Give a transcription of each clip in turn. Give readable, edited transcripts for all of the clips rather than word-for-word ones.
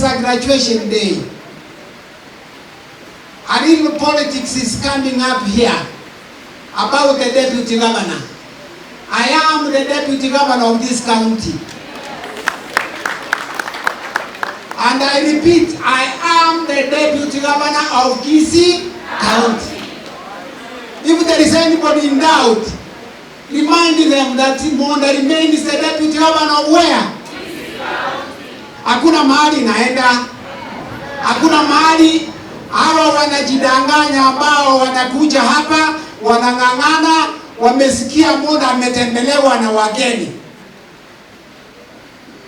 a graduation day. A little politics is coming up here about the deputy governor. I am the deputy governor of this county. And I repeat, I am the deputy governor of Kisii County. If there is anybody in doubt, remind them that Monda remains the deputy governor of where? Hakuna mahali naenda, hakuna mahali. Hawa wanajidanganya ambao wanakuja hapa wanang'ang'ana, wamesikia Monda ametembelewa na wageni.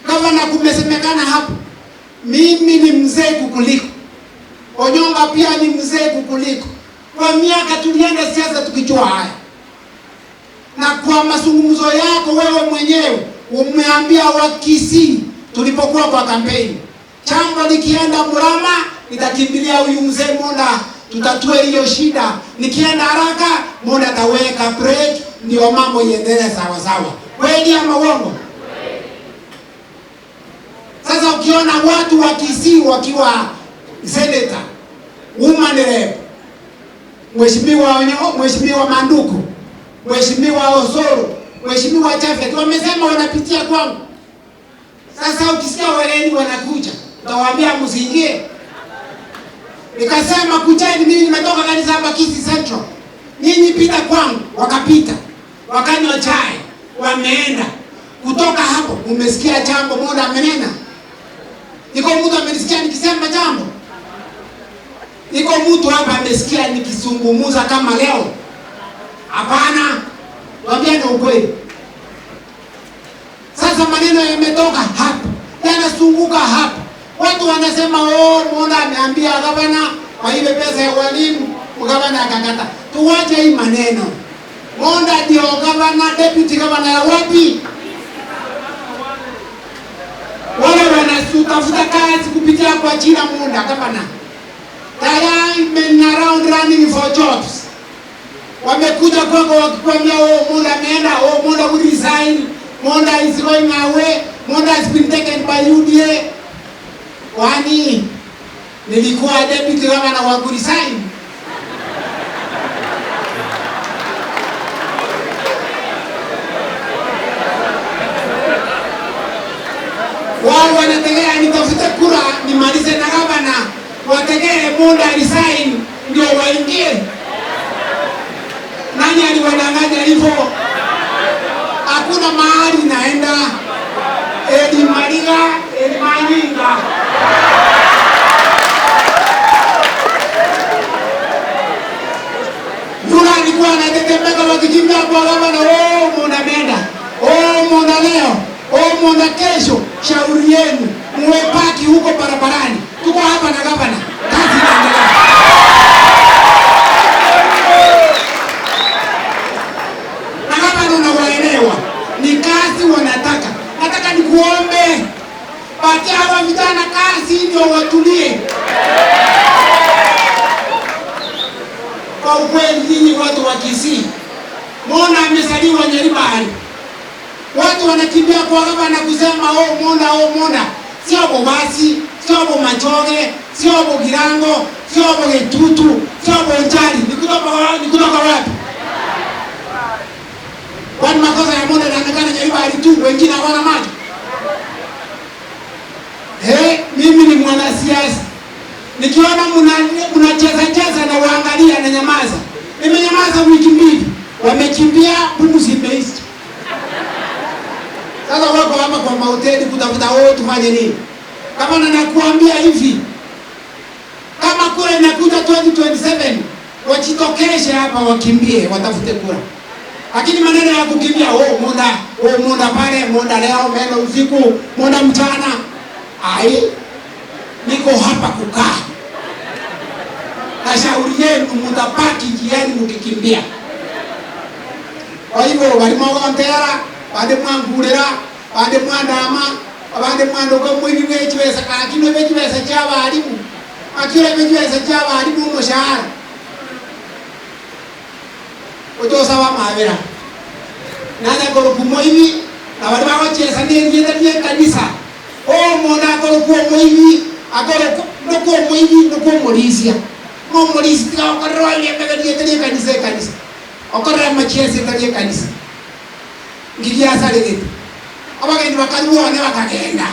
Gavana, kumesemekana hapo, mimi ni mzee kukuliko, Onyonga pia ni mzee kukuliko. Kwa miaka tulienda siasa tukijua haya, na kwa mazungumzo yako wewe mwenyewe umeambia Wakisii tulipokuwa kwa kampeni, jambo likienda mrama nitakimbilia huyu mzee Monda, tutatue hiyo shida. Nikienda haraka Monda ataweka break, ndio mambo iendelee sawa sawa. Kweli ama uongo? Sasa ukiona watu wa Kisii wakiwa senator, woman rep, Mheshimiwa Onyo, Mheshimiwa Manduku, Mheshimiwa Osoro, Mheshimiwa Chafet wamesema wanapitia kwangu. Sasa ukisikia wageni wanakuja, utawaambia msiingie. Nikasema kujeni, mimi nimetoka kanisa hapa Kisii Central, nyinyi pita kwangu. Wakapita, wakanywa chai, wameenda. Kutoka hapo umesikia jambo Monda amenena? Iko mtu amenisikia nikisema jambo? Iko mtu hapa amesikia nikizungumza kama leo? Hapana, waambia ni ukweli. Sasa maneno yametoka hapa, yanazunguka hapa, watu wanasema oh, Monda ameambia gavana waibe pesa ya walimu, gavana akakata. Tuwache hii maneno. Monda ndio gavana, deputy gavana ya wapi? Wale wanatafuta kazi kupitia kwa jina Monda gavana. There are men around running for jobs. Wamekuja kwako wakikwambia oh, Monda ameenda, oh, Monda will resign, Monda is going away, Monda has been taken by UDA. Kwani nilikuwa deputy governor wa kuresign? Wao wanategea nitafute kura nimalize na gavana, wategee Monda resign ndio waingie. Nani aliwadanganya hivyo? Hakuna mahali naenda. Eli Mariga, Eli Manyinga. Yule alikuwa anatetemeka wakikimbia kwa gavana, oh, Monda ameenda, oh, Monda leo, oh, Monda kesho. Shauri yenu, muwe paki huko barabarani. Tuko hapa na gavana, kazi inaendelea. Na gavana unawaelewa, ni kazi wanataka. Nataka nikuombe, patia hawa vijana kazi ndio watulie. Kwa ukweli, nyinyi watu wa Kisii, Monda amezaliwa Nyaribari, watu wanakimbia kwa gavana kusema oh, Monda, oh, Monda. Sio Bobasi, sio Bomachoge, sio Bogirango, sio Bogetutu, sio Bonjari. Ni kutoka wapi? Ni kutoka wapi? Kwani makosa ya Monda yanaonekana Nyaribari tu, wengine hawana macho? Mimi ni mwanasiasa. Nikiona mnacheza cheza na waangalia na nyamaza. Nimenyamaza wiki mbili. Wamekimbia, pumzi imeisha. Sasa wako hapa kwa mahoteli kutafuta wao tufanye nini? Kama nakuambia hivi, kama kura inakuja 2027, wajitokeshe hapa wakimbie, watafute kura. Lakini maneno ya kukimbia, oh, Monda, oh, Monda pale, Monda leo, Monda usiku, Monda mchana. Ai, niko hapa kukaa. Na shauri yenu mtabaki njiani mkikimbia. Kwa hivyo walimogontera, bande mwangurira, bande mwandama, bande mwandoka mwibi bwechibesa, kakino bwechibesa cha balimu. Akira bwechibesa cha balimu umushahara. Ochosa wa mabera. Nanya koroku mwibi, na bali bagochesa n'erieta rie kanisa. O monda akoroku mwibi, Akore noko muibi noko mulisia. Mo mulisi tika okorwa ile tali kanisa kanisa. Okorwa machiese tali kanisa. Ngilia sale gitu. Abageni bakaruwa ne bakagenda.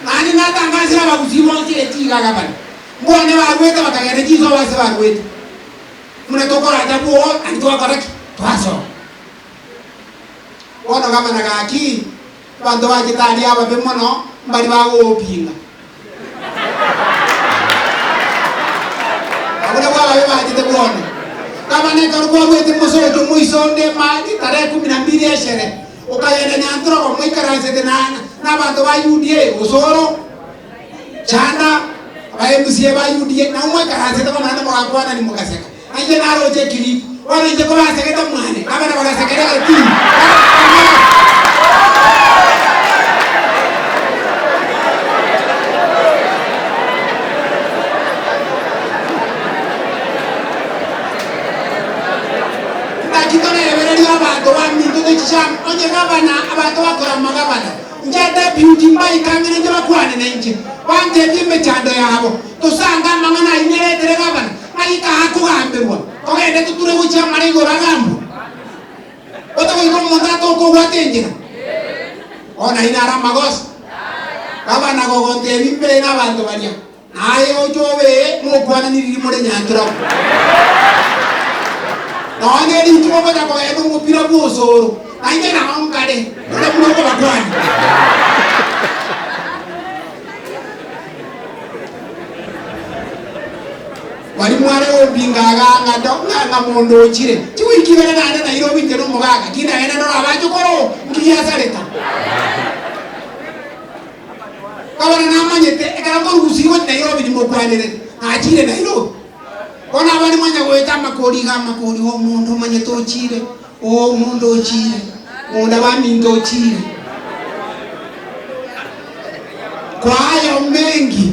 Nani natangazira abaguzi bonse etiga gabana. Mbone barwete bakagenda jizo base barwete. Muna tokora tabu ani twakora ki twaso. Bono gabana gaki bantu bagitari ababe mono mbari bagopinga. Abone bwa babe bagite bono. Gabana karukwa rwete musojo muisonde mali tarehe 12 eshere. Ukagenda Nyantrogo mwikaransete na bantu ba UDA usoro chanda ba MCA ba UDA na mwikaransete kwa mwana mwakwana ni mukaseka. Anje naroje kilipu wale ko baseketa mwane abana bagasekera ati ndakitona ebereria abantu ba minto techam onye gavana abantu bakora magavana nje deputy mbai kangene nje bakwane nenje bante emechando yabo tusanga mangana inyeretere gavana aika hakugambirwa togende tuture guchia mara igoro agambo otogoika omonto atokobwata enjera ona inara magoso gavana gogontebia mbere na abanto baria naye ochobe mokwananiriri more Nyantrogo nonye rituko gocha kogenda omopira bwa osoro nainche nao nkare ore buna okobakwania. Walimu wale obingaga ng'a mundu ochire chiwiki bere nande Nairobi nje nomogaka kinaenda ndora abachukoro ngiasareta kabana namanyete ekero nkorugusigo Nairobi nimokwanire nachire Nairobi bona abari mwanya goeta amakori ga amakori o mundu manyete ochire o mundu ochire mundu baminto ochire. Kwa hayo mengi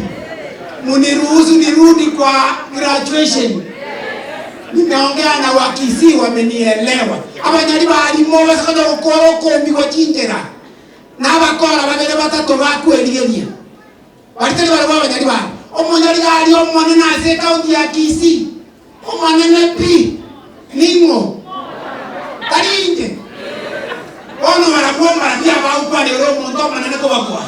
muniruhusu nirudi kwa graduation. Nimeongea na Wakisii wamenielewa. Abanyali balimo basakaza gukora okombi gochinjera. Nabakora babere batatu bakwerigeria. Baritari barabo abanyali babo. Omunyali gari omonene ase county ya Kisii. Omonene pi ningo. Tarinje. Ono barabwo barabia baukwane ro omonto omonene kobakwa.